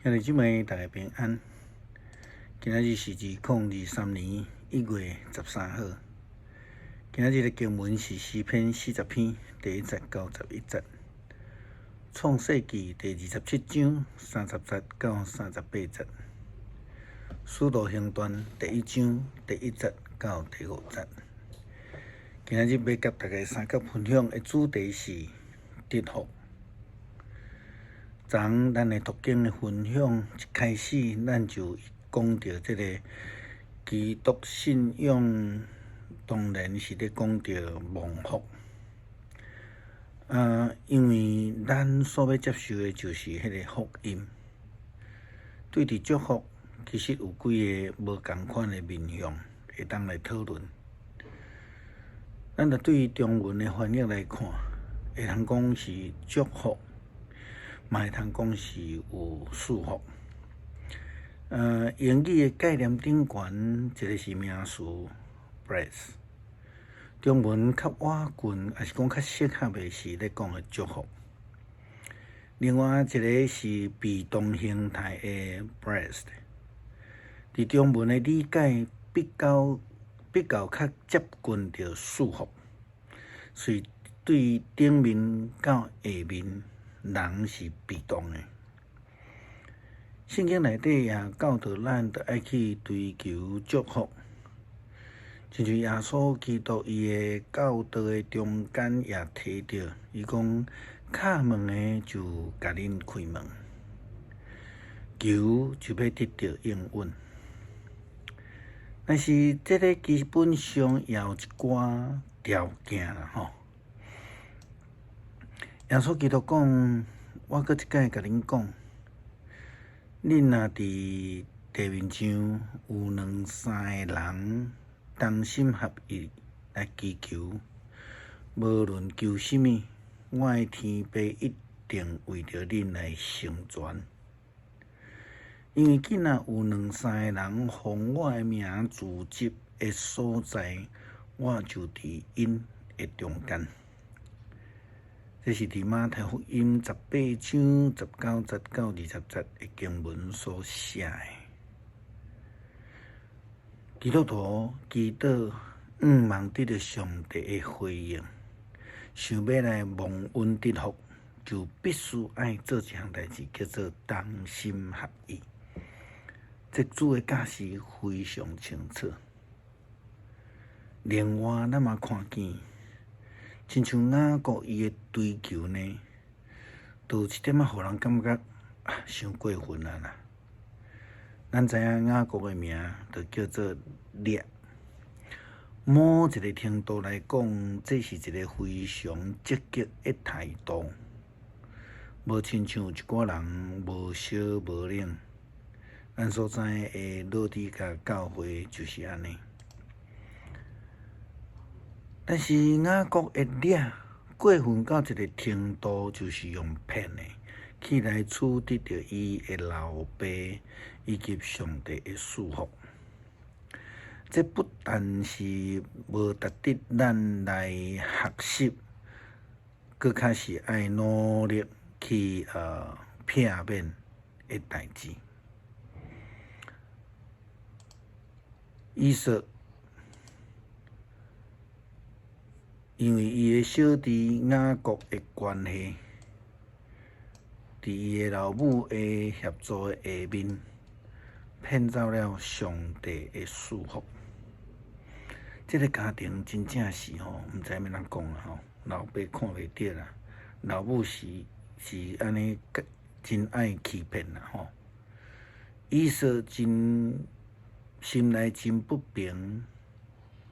兄弟姊妹，大家平安。今仔日是2023年1月13號。今仔日的經文是詩篇40篇第1節到11節，創世記第27章30節到38節，使徒行傳第1章第1節到第5節。今仔日欲佮大家相佮分享的主題是得福。昨咱的讀經的分享一開始，咱就講著這個基督信仰，當然是咧講著蒙福。啊，因為咱所欲接受的就是彼个福音。對佇祝福，其實有幾个無仝款的面向會當來討論。咱若對中文的翻譯來看，會通講是祝福，嘛會通講是有賜福。英語的概念頂懸，一个是名詞 bless，中文較倚近，抑是講較適合的是咧講的祝福。另外一个是被動形態的 blessed，佇中文的理解比較較接近著賜福，所以對頂面到下面人是被動的。聖經內底也教導咱，著愛去追求祝福。親像耶穌基督伊的教導的中間也提著，伊講敲門的就共恁開門，求就欲得著應允。但是這个基本上也有一寡條件啦吼。耶穌基督講，我閣一擺共恁講，恁若佇地面上有兩三个人同心合意來祈求，無論求啥物，我的天父一定為著恁來成全。因為既若有兩三个人奉我的名聚集的所在，我就佇𪜶的中間。這是佇馬太福音18章19節到20節的經文所寫的。基督徒祈禱，向望得著上帝的回應，想欲來蒙恩得福，就必須愛做一項代誌，叫做同心合意。這主的教示非常清楚。另外，咱嘛看見，親像雅各伊的追求呢，都有一點仔予人感覺啊，傷過分啊啦。咱知影雅各的名就叫做掠，某一个程度來講，這是一个非常積極的態度，無親像有一寡人無燒無冷。咱所知的老底嘉教會就是按呢。但是雅各的掠過分到一个程度，就是用騙的去來取得著伊的老爸以及上帝的賜福。這不但是無值得咱來學習，閣較是愛努力去避免的代誌。以掃因為伊的小弟雅各的關係，佇伊的老母的協助的下面，騙走了上帝的賜福。這个家庭真正是吼，毋知欲按怎講啊吼，老爸看袂著啦，老母是按呢，真愛欺騙啦吼。以掃真心內真不平，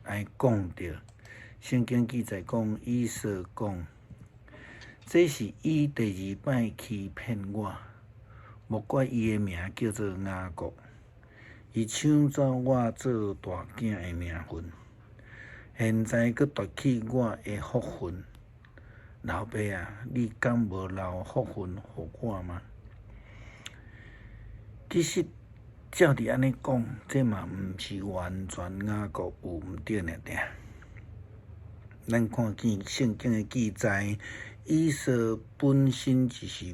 愛講著。聖經記載講，以掃講，這是伊第二擺欺騙我，莫怪伊的名叫做雅各，伊搶走我做大囝的名分，現在閣奪去我的福分。老爸啊，你敢無留福分予我嗎？其實照佇按呢講，這嘛毋是完全雅各有毋對爾爾。咱看見聖經的記載，以掃本身就是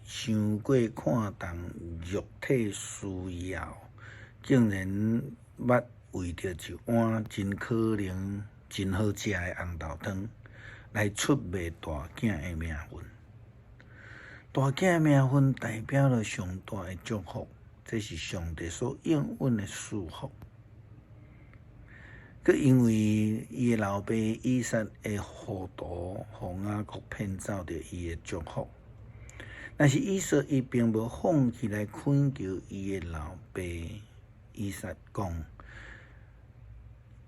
傷過看重肉體需要，竟然捌為著一碗真可能真好食的紅豆湯來出賣大囝的名份。大囝的名份代表了上大的祝福，這是上帝所應允的祝福。閣因為伊的老爸以撒的糊塗，予雅各騙走著伊的祝福。但是以掃伊並無放棄來懇求伊的老爸以撒講，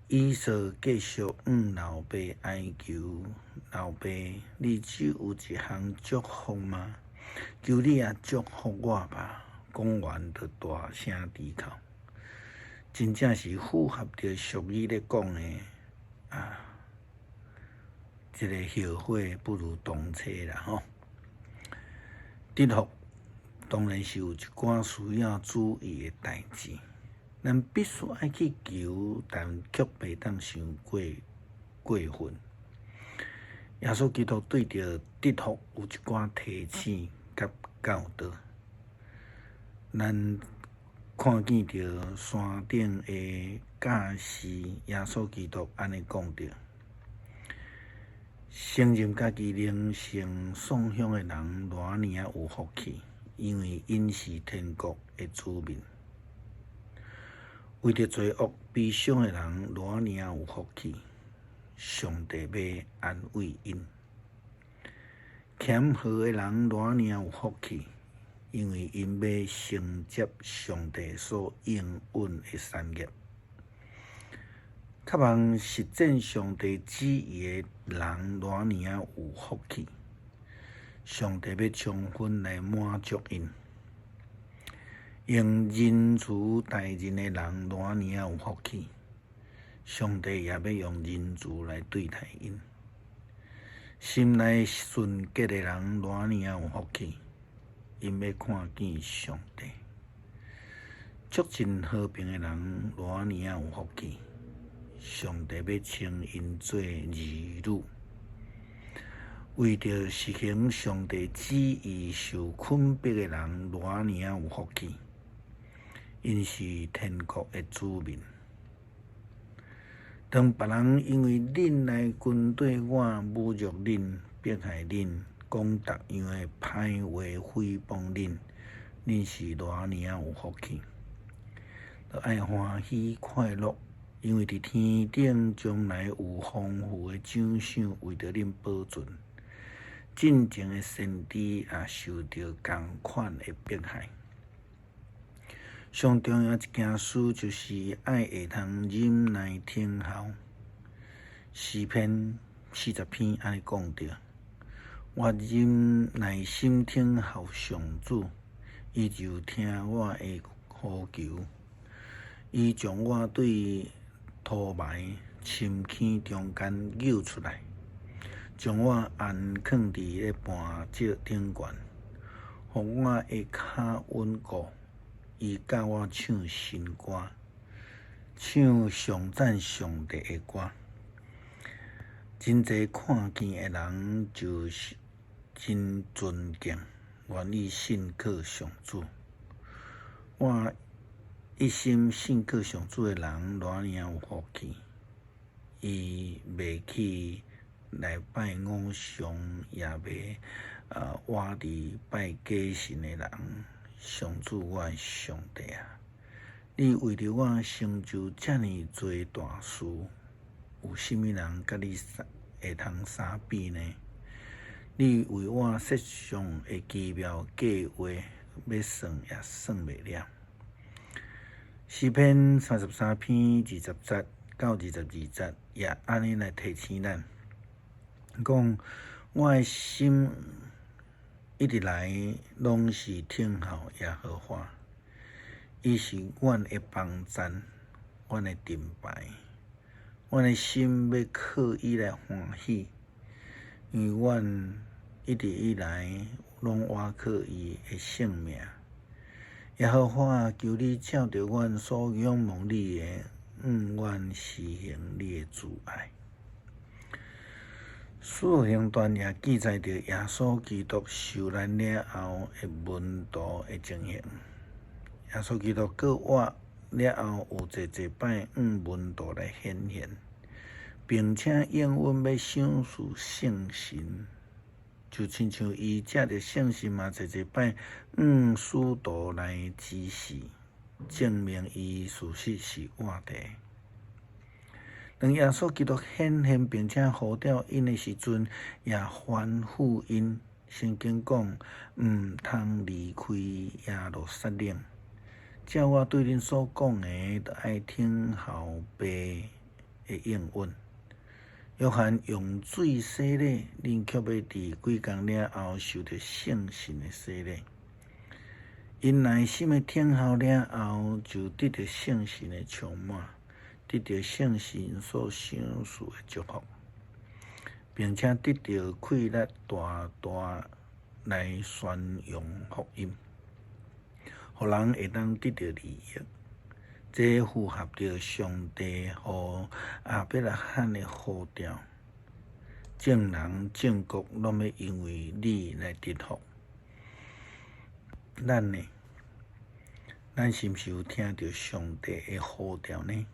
以掃繼續向老爸哀求：老爸，你只有一項祝福嗎？求你也祝福我吧！講完就大聲啼哭。真正是符合著俗語咧講的啊，這个後悔不如當初啦吼。得福當然是有一寡需要注意的代誌，咱必須愛去求，但卻袂當傷過過分。耶穌基督對著得福有一寡提醒佮教導，咱看見著山頂的教示，耶穌基督按呢講著：承認家己靈性喪享的人，偌爾仔有福氣，因為𪜶是天國的子民。為著罪惡悲傷的人，偌爾仔有福氣，上帝欲安慰𪜶。謙和的人，偌爾仔有福氣，因為𪜶欲承接上帝所應允的產業。渴望實踐上帝旨意的人，偌爾仔有福氣，上帝欲充分來滿足𪜶。用仁慈待人的人，偌爾仔有福氣，上帝也欲用仁慈來對待𪜶。心內純潔的人，偌爾仔有福氣，𪜶欲看見上帝。促進和平的人，偌爾仔有福氣，上帝欲稱𪜶做兒女。為著實行上帝旨意受困迫的人，偌爾仔有福氣，𪜶是天國的子民。當別人因為恁來軍對我、侮辱恁、迫害恁、講逐樣的歹話誹謗恁，恁是偌爾仔有福氣，著愛歡喜快樂，因為佇天頂將來有豐富的獎賞為著恁保存。進前的先知也受著仝款的迫害。上重要一件事就是愛會通忍耐等候。詩篇40篇按呢講著：我忍耐心等候上主，伊就聽我的呼求，伊將我對塗埋深坑中間救出來，將我安囥佇咧磐石頂懸，予我的跤穩固。伊教我唱新歌，唱頌讚上帝的歌。真濟看見的人就是真尊敬，願意信靠上主。我一心信靠上主的人，偌爾有福氣。伊袂去來拜偶像，也袂倚佇拜假神的人。上主，我的上帝啊！你為著我成就遮爾濟大事，有啥物人佮你會通相比呢？你為我設想的奇妙計劃，欲算也算袂了。詩篇33篇20節到22節也按呢來提醒咱，講我的心一直來攏是等候耶和華，伊是阮的幫贊，阮的盾牌，阮的心欲靠伊來歡喜，因為阮一直以來攏倚靠伊的聖名。耶和華，求你照著阮所仰望你的，向阮施行你的慈愛。使徒行傳也記載著耶穌基督受難了後的門徒的情形。耶穌基督閣活了後，有濟濟擺向門徒來顯現，並且應允欲賞賜聖神，就親像伊藉著聖神嘛濟濟擺向使徒來指示，證明伊事實是活的。當耶穌基督顯現並且呼召𪜶的時陣，也吩咐𪜶，聖經講，毋通離開耶路撒冷。照我對恁所講的，著愛等候父的應允。約翰用水洗禮，恁卻欲佇幾工了後受著聖神的洗禮。𪜶耐心的等候了後，就得著聖神的充滿，得著聖神所賞賜的祝福，並且得著氣力大大來宣揚福音，予人會當得著利益。這符合著上帝予亞伯拉罕的呼召，眾人眾國攏欲因為你來得福。咱呢？咱是毋是有聽著上帝的呼召呢？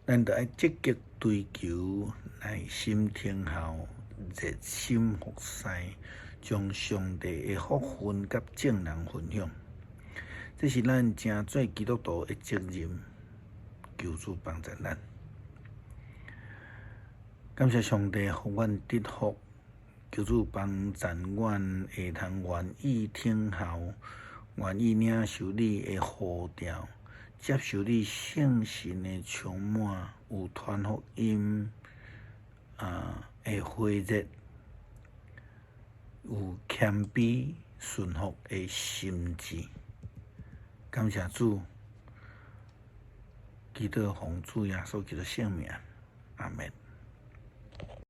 咱著愛積極追求，耐心等候，熱心服侍，將上帝的福分佮眾人分享。這是咱成做基督徒的責任。求主幫助咱。感謝上帝予阮得福，求主幫助阮會通願意等候，願意領受你的呼召，接受你聖神的充滿，有傳福音的火熱，有謙卑順服的心志。感謝主，祈禱奉主耶穌基督聖名，阿門。